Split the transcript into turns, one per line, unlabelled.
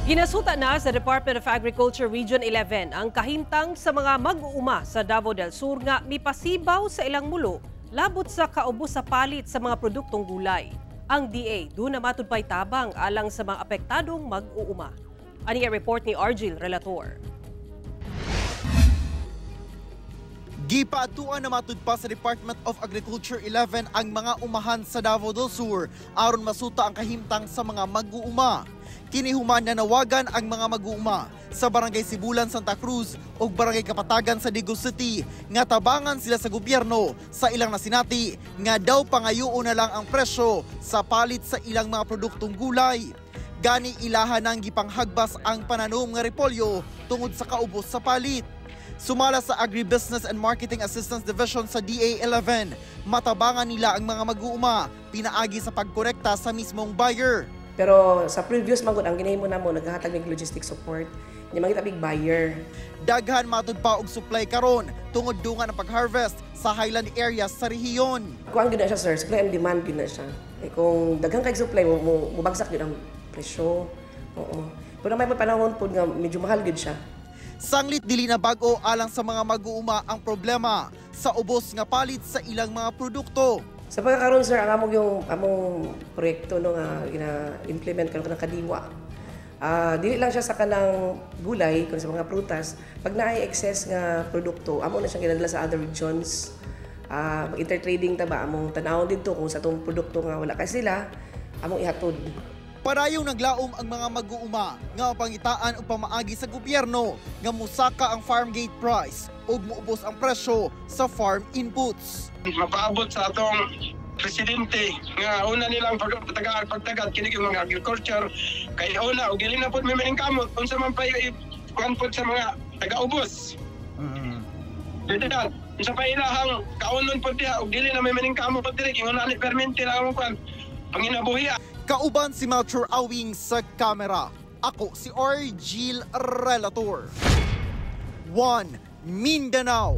Ginasuta na sa Department of Agriculture Region 11 ang kahimtang sa mga mag-uuma sa Davao del Sur nga mipasibaw sa ilang mulo labot sa kaubos sa palit sa mga produktong gulay. Ang DA duna matud pa'y tabang alang sa mga apektadong mag-uuma. Ani ang report ni Argil Relator.
Gipaatuan na matud pa sa Department of Agriculture 11 ang mga umahan sa Davao del Sur aron masuta ang kahimtang sa mga mag-uuma. Kini human nanawagan ang mga mag-uuma sa Barangay Sibulan, Santa Cruz ug Barangay Kapatagan sa Digos City nga tabangan sila sa gobyerno sa ilang nasinati nga daw pangayoon na lang ang presyo sa palit sa ilang mga produktong gulay. Gani ilahan nang gipanghagbas ang pananom nga repolyo tungod sa kaubos sa palit. Sumala sa Agribusiness and Marketing Assistance Division sa DA11, matabangan nila ang mga mag-uuma pinaagi sa pagkonekta sa mismong buyer.
Pero sa previous man gud ang ginahimo namo, naghahatag mig logistic support. Nya mangita big buyer.
Daghan matud pa og supply karon tungod dungan ang pag-harvest sa highland areas sa rehiyon.
Kuan gyud na siya, sir, supply and demand gyud na siya. Eh, kung daghan kay supply mo, mobagsak gyud ang presyo. Oo. Pero may panahon pud nga medyo mahal gyud siya.
Sanglit dili na bag-o alang sa mga mag-uuma ang problema sa ubos nga palit sa ilang mga produkto.
Sa pagkakaroon, sir, ang among yung among proyekto no nga gina-implement karon kanang Kadiwa. Dili lang siya sa kanang gulay kun sa mga prutas, pag naay excess nga produkto, amo na siyang ginadala sa other regions. Mag-intertrading ta ba among tan-awon didto kung sa atong produkto nga wala kay sila, among ihatod.
Parayong naglaom ang mga mag-uuma nga pangitaan og pamaagi sa gobyerno nga musaka ang farm gate price ug muubos ang presyo sa farm inputs.
Mapaabot sa atong presidente nga una nilang pagtagaan pagtagad kini yung mga agriculture kay una og dili na pud may kamot unsa man pa kuan pud sa mga taga-ubos. Mm. Unsa pa ilahang kaunon pud diha og dili na may kamot diri ingon ani permente lang ang kuan panginabuhi.
Kauban si Melchor Awing sa kamera. Ako si Argil Relator. 1 Mindanao.